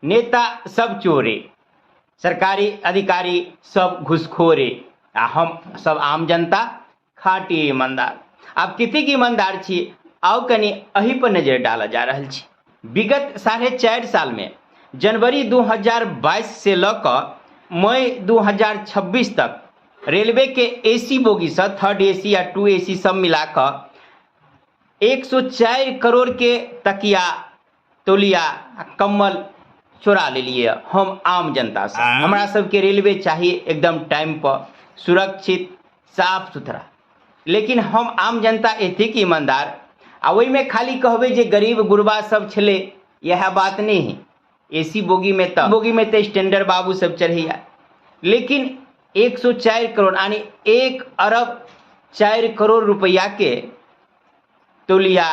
नेता सब चोरे, सरकारी अधिकारी सब घुसखोरे, आ हम सब आम जनता खाटी ईमानदार। आब कतेक ईमानदार छी, आउ कनि एहि पर नजर डालऽ जा रहल छी। विगत 4.5 साल में जनवरी 2022 से लऽ कऽ मई 2026 तक रेलवे के एसी बोगी से थर्ड एसी आ टू एसी सब मिला कऽ 104 करोड़ के तकिया, तौलिया आ कम्बल चोरा लेलिए हम आम जनता से। हमरा सबके रेलवे चाहिए एकदम टाइम पर, सुरक्षित, साफ सुथरा। लेकिन हम आम जनता एतेक ईमानदार, आ ओहिमे खाली कहबै जे गरीब गुरबा सब छलै, इएह बात नहि है। एसी बोगी में तऽ बोगी में तऽ स्टैंडर्ड बाबू सब चढ़ैया, लेकिन 104 करोड़ यानी 1 अरब 4 करोड़ रुपया के तौलिया,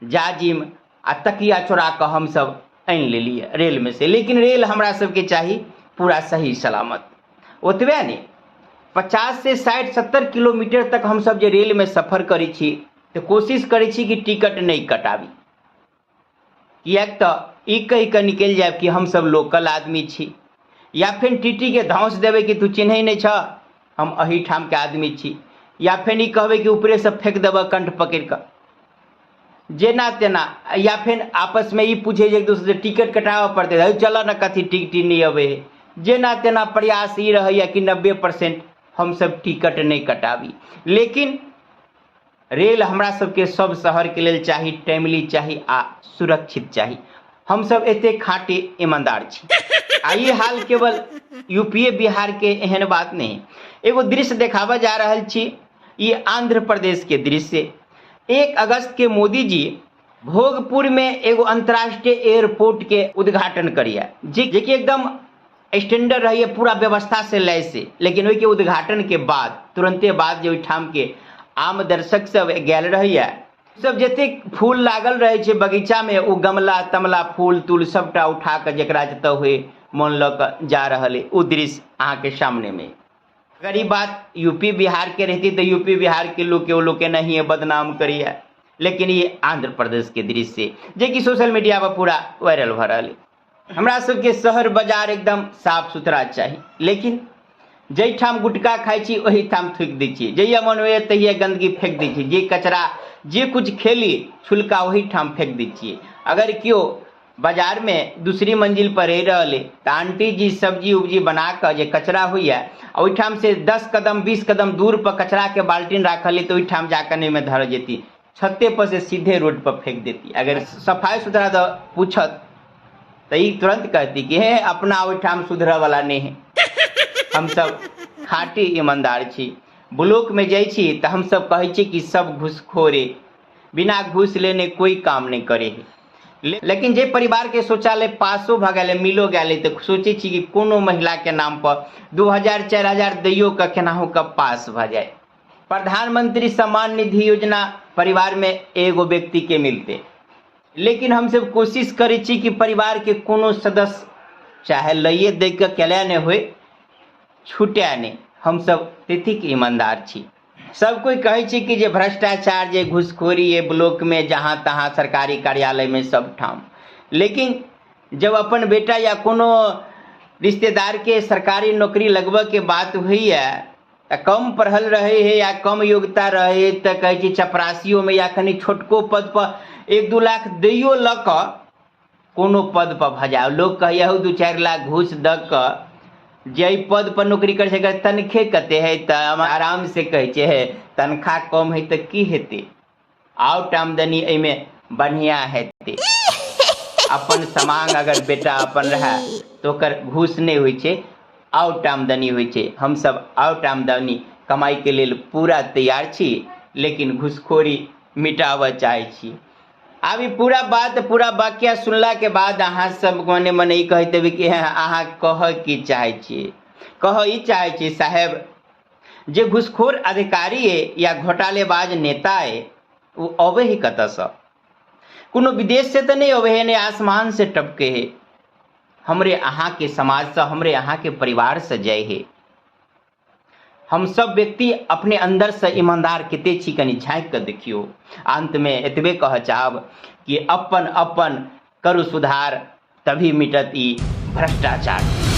जाजिम आ तकिया चोरा कऽ हमसब आनि लेलियै रेलमे से। लेकिन रेल हमरा सबके चाही पूरा सही सलामत। ओतबे नहि, 50 से 60 70 किलोमीटर तक हमसब जे रेलमे सफर करै छी तऽ कोशिश करै छी कि टिकट नहि कटाबी, किएक तऽ ई कहि कऽ निकलि जायब कि हमसब लोकल आदमी छी, या फेर टी टी के धौंस देबै कि तू चिन्है नहि छह, हम एहिठामके आदमी छी, या फेर ई कहबै कि ऊपरेसँ फेंक देबऽ कंठ पकड़ि कऽ जेना तेना, या फेर आपसमे ई पूछै जे एक दोसरसँ टिकट कटाबऽ पड़तै, है चलऽ ने कथी टिकट नहि अबै है। जेना तेना प्रयास ई रहैए कि 90% हमसब टिकट नहि कटाबी। लेकिन रेल हमरा सबके सब शहरके लेल चाही, टाइमली चाही आ सुरक्षित चाही। हमसब एते खाँटी ईमानदार छी। आ ई हाल केवल यूपीए बिहार के एहन बात नहीं। एगो दृश्य देखाबऽ जा रहल छी, ई आंध्र प्रदेश के दृश्य। 1 अगस्त के मोदी जी भोगपुर में एगो अंतर्राष्ट्रीय एयरपोर्ट के उद्घाटन करिए, जे कि एकदम स्टैंडर्ड रहिए, पूरा व्यवस्था से लैस है। लेकिन ओहिके उद्घाटन के बाद तुरंते बाद जे ओहिठाम के आम दर्शक सब गेल रहैए, सब जतेक फूल लागल रहै छै बगीचा में, ओ गमला तमला फूल तूल सबटा उठा कऽ जकरा जतऽ हुए मोन लऽ कऽ जा रहल है। ओ दृश्य अहाँके सामने में। अगर ई बात यूपी बिहार के रहती तो यूपी बिहार के लोग के वो लोग के नहीं बदनाम करिए, लेकिन ये आंध्र प्रदेश के दृश्य जे कि सोशल मीडिया पर पूरा वायरल भऽ रहल है। हमरा सबके शहर बाजार एकदम साफ सुथरा चाही, लेकिन जाहिठाम गुटखा खाइ छी ओहिठाम थूकि दै छियै, जहिया मन होइए तहिया गन्दगी फेंक दै छियै, जे कचरा जे कुछ खेली छुलका ओहिठाम फेंक दै छियै। अगर केओ बाजार में दूसरी मंजिल पर रहि रहल है तऽ आंटी जी सब्जी उब्जी बना कऽ जे कचरा होइए ओहिठाम से 10 कदम 20 कदम दूर पर कचरा के बाल्टीन राखल है तऽ ओहिठाम जाकऽ नहि ओहिमे धरऽ जेती, छते पर से सीधे रोड पर फेंक देती। अगर सफाई सुथरा दऽ पूछत तऽ ई तुरंत कहती कि हे अपना ओहिठाम सुधरऽ वाला नहि है। हमसब खाँटी ईमानदार छी। ब्लॉक में जाइ छी तऽ हमसब कहै छी कि सब घूसखोरे, बिना घूस लेने कोई काम नहीं करे है। लेकिन जे परिवार के शौचालय पासो भऽ गेलै, मिलो गेलै, तऽ सोचै छी कि कोनो महिला के नाम पर 2000 4000 दैयो कऽ केनाहु कऽ पास भऽ जाय। प्रधानमंत्री सम्मान निधि योजना परिवार में एगो व्यक्ति के मिलते, लेकिन हमसब कोशिश करै छी कि परिवार के कोनो सदस्य चाहे लइए दै के केला नहि होय, छूटए नहि। हमसब ततेक ईमानदार छी। सब कोइ कहै छै कि जे भ्रष्टाचार जे घूसखोरी ये ब्लॉक में जहाँ तहाँ सरकारी कार्यालय में सब ठाम, लेकिन जब अपन बेटा या कोनो रिश्तेदार के सरकारी नौकरी लगबऽ के बात होइए तऽ कम पढ़ल रहै है या कम योग्यता रहै है तऽ कहै छै चपरासियोमे या कनि छोटको पद पर 1-2 लाख दैयो लऽ कऽ कोनो पद पर भऽ जाय। लोक कहैए हौ 2-4 लाख घूस दऽ कऽ जे एहि पद पर नौकरी करै छै एकर तनखे कते है, तऽ हम आराम से कहै छियै हे तनखा कम है तऽ की हेतै, आउट आमदनी एहिमे बढ़िआँ हेतै। अपन समांग अगर बेटा अपन रहए तऽ ओकर घूस नहि होइ छै, आउट आमदनी होइ छै। हमसब आउट आमदनी कमाइके लेल पूरा तैयार छी, लेकिन घूसखोरी मिटाबऽ चाहै छी। आब ई पूरा बात पूरा वाक्य सुनला के बाद अहाँ सब मने मने ई कहैत हेबै कि अहाँ कहऽ की चाहै छियै। कहऽ ई चाहै छी साहेब, जे घूसखोर अधिकारी अइ या घोटालेबाज नेता अइ ओ अबै है कतऽसँ? कोनो विदेश से तऽ नहि अबै है, नहि आसमान से टपके है, हमरे अहाँके समाजसँ, हमरे अहाँके परिवारसँ जाइ है। हम सब व्यक्ति अपने अंदरसँ ईमानदार कते छी कनि झाँकि कऽ देखियौ। अंतमे एतबे कहऽ चाहब कि अपन अपन करू सुधार, तभी मिटत ई भ्रष्टाचार।